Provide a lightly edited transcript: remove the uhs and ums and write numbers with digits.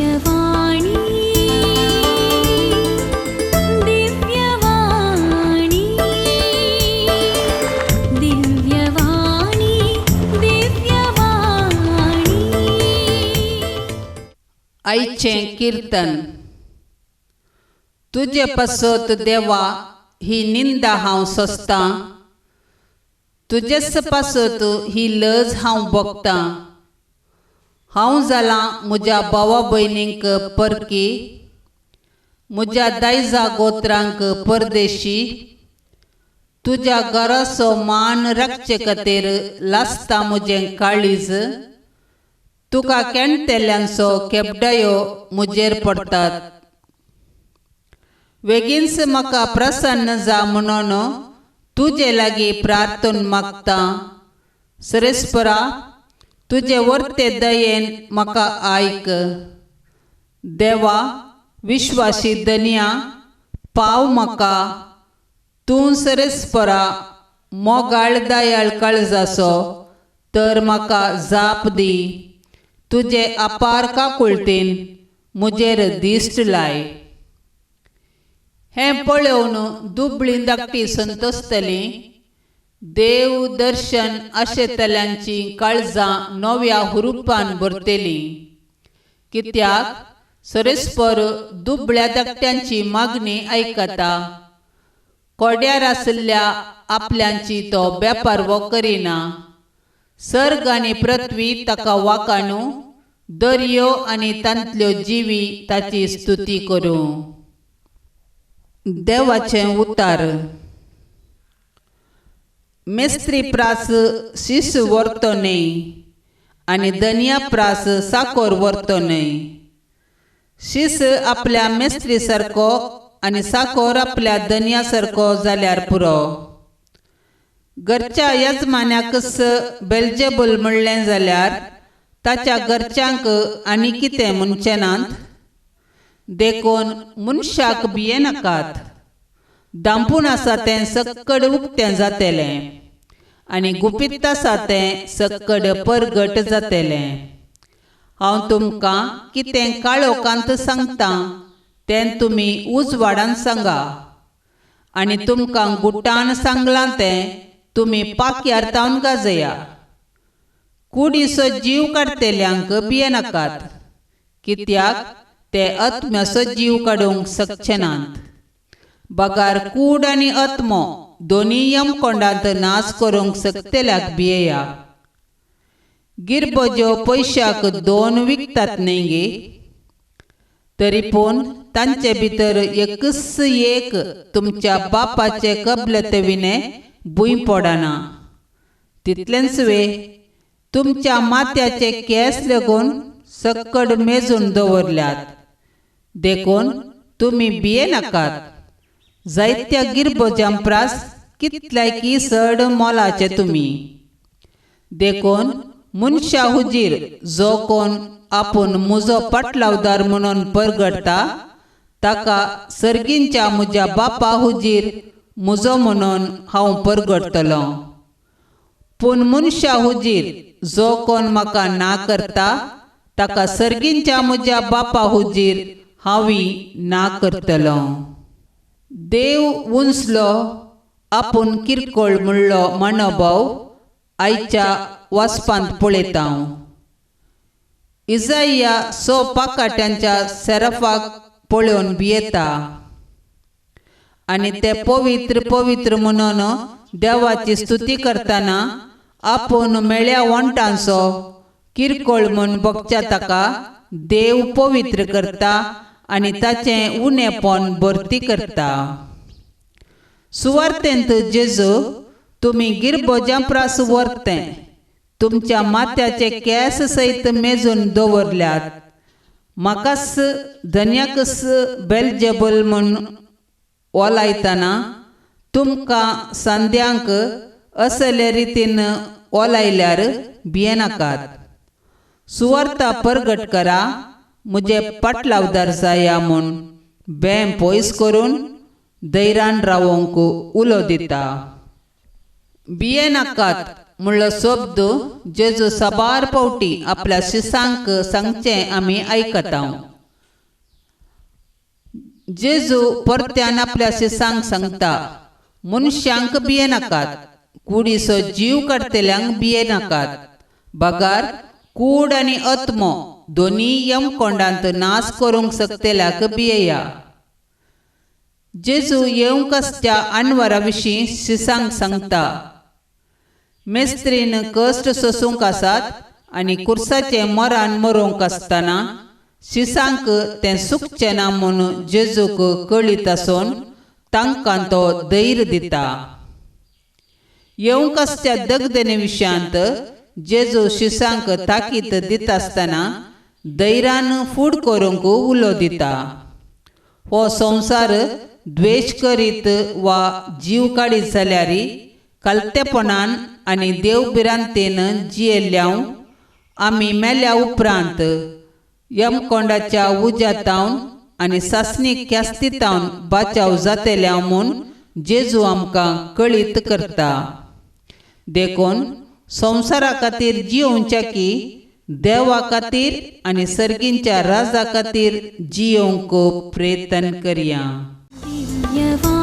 दिव्यवाणी, दिव्यवाणी, दिव्यवाणी, दिव्यवाणी. आयचें किर्तन. तुजे पासत देवा ही निंदा हांव सोंसतां, तुजेच पासत ही लज हांव भोगतां. हांव जालां म्हज्या भावा भयणींक परकी, म्हज्या दायजा गोत्रांक परदेशी. तुज्या घराचो मान राखचे खातीर लासता म्हजें काळीज, तुका केणटेल्यांचो केबडायो म्हजेर पडटात. वेगींच म्हाका प्रसन्न जा म्हणून तुजे लागीं प्रार्थन मागता. सरेस्परा तुजे वर्ते दयेन म्हाका आयक. देवा विश्वासी धनया पाव म्हाका, तूं सरेस्परा मोगाळ दयाळ काळजाचो तर म्हाका जाप दी. तुजे अपार काकुळतीन म्हजेर दिश्ट लाय. हें पळोवन दुबळीं धाकटी संतोसतलीं, देव दर्शन आशेतल्यांचीं काळजां नव्या हुरुपान भरतलीं. कित्याक सरेस्पर दुबळ्या धाकट्यांची मागणी आयकता, कोड्यार आशिल्ल्या आपल्यांची तो बेपारवो करिना. सर्ग आनी पृथ्वी ताका वाकाणू, दर्यो आनी तांतल्यो जिवी ताची स्तुती करूं. देवाचें उतार. मेस्त्री प्रास शीस व्हरतो न्हय आनी धनया प्रास साकोर व्हरतो न्हय. शीस आपल्या मेस्त्री सारको आनी साकोर आपल्या धनया सारको जाल्यार पुरो. घरच्या यजमान्याकच बेल्जेबूल म्हणलें जाल्यार ताच्या घरच्यांक आनी कितें म्हणचें नात. देखून मनशाक भियेनाकात, दांपून आसा तें सक्कड उक्तें जातलें आनी गुपीत आसा तें सक्कड परगट जातलें. हांव तुमकां कितें काळोखांत सांगतां तें तुमी उजवाडान सांगा, आनी तुमकां गुटान सांगलां तें तुमी पाक्यार तावन गाजया. कुडीचो जीव काडटल्यांक भियेनाकात, कित्याक ते आत्म्याचो जीव काडूंक शकचे नात. बगार कूड आनी आत्मो दोनी यमकोंडांत नाश करूंक शकतल्याक भियेया. गिरबज्यो पयशाक 2 विकतात न्हय गे? तरी पूण तांचे भितर एकच एक तुमच्या बापाचे कबलते विणे भूंय पडना. तितलेंच वे, तुमच्या माथ्याचे केंस लेगून सक्कड मेजून दवरल्यात. देखून तुमी भियेनाकात, जायत्या गिरबोजां प्रास कितल्याकी चड मोलाचे तुमी. देखून मनशा हुजीर जो कोण आपूण म्हजो पाटलावदार म्हणून परगडटा ताका सर्गींच्या म्हज्या बापा हुजीर म्हजो म्हणून हांव परगडटलो. पूण मनशा हुजीर जो कोण म्हाका ना करता ताका सर्गींच्या म्हज्या बापा हुजीर हांवूय ना करतलो. देव उंचलो आपूण किरकोळ म्हणलो मनोभाव आयच्या वाचपांत पळयता. इजाइया 100 पाकाट्यांच्या सेराफाक पळोवन भियेता आनी ते पवित्र पवित्र म्हणून देवाची स्तुती करतना आपूण मेळ्या वण्टांचो किरकोळ म्हूण भोगच्या ताका देव पवित्र करता आनी ताचें उणेपण भरती करता. सुवार्तेंत जेजू तुमी गिरबोजां प्रास व्हरतें, तुमच्या माथ्याचे केंस सयत मेजून दवरल्यात. म्हाकाच धनयाकच बेल्जेबूल म्हूण ओलायतना तुमकां सांद्यांक असले रितीन ओलायल्यार भियेनाकात. सुवार्ता परगट करा, म्हजे पाटलावदार जाया म्हूण बें पयस करून धैर्यान रावोंक उलो दिता. भियेनाकात म्हणलो शब्द जेजू साबार पावटी आपल्या शिसांक सांगचें आमी आयकता. जेजू परत्यान आपल्या शिसांक सांगता, मनशांक भियेनाकात, कुडीचो जीव काडटल्यांक भियेनाकात, बगार कूड आनी आत्मो दोनी यमकोंडांत नाश करूंक शकतल्याक भियेया. जेजू येवंक आसच्या आनवरा विशीं शिसांक सांगता, मेस्त्रीन कश्ट सोसूंक आसात आनी कुर्साचें मरान मरोवंक आसतना शिसांक तें सुकचें ना म्हूण जेजूक कळीत आसून तांकां तो धैर्य दिता. येवंक आसच्या दगदने विशयांत जेजू शिसांक ताकीत दिता आसतना धैर्यान फूड करूंक उलो दिता. हो संवसार द्वेश करीत वा जीव काडीत जाल्यार कलतेपणान आनी देव भिरांतेन जियेल्ल्याव आमी मेल्या उपरांत यमकोंडाच्या उज्यातावन आनी सासणी ख्यास्तीतावन बाचाव जातल्या म्हूण जेजू आमकां कळीत करता. देखून संवसारा खातीर जियोवच्या की देवा खातीर आनी सर्गींच्या राजा खातीर जियोवंक प्रयत्न करया. दिव्यवाणी.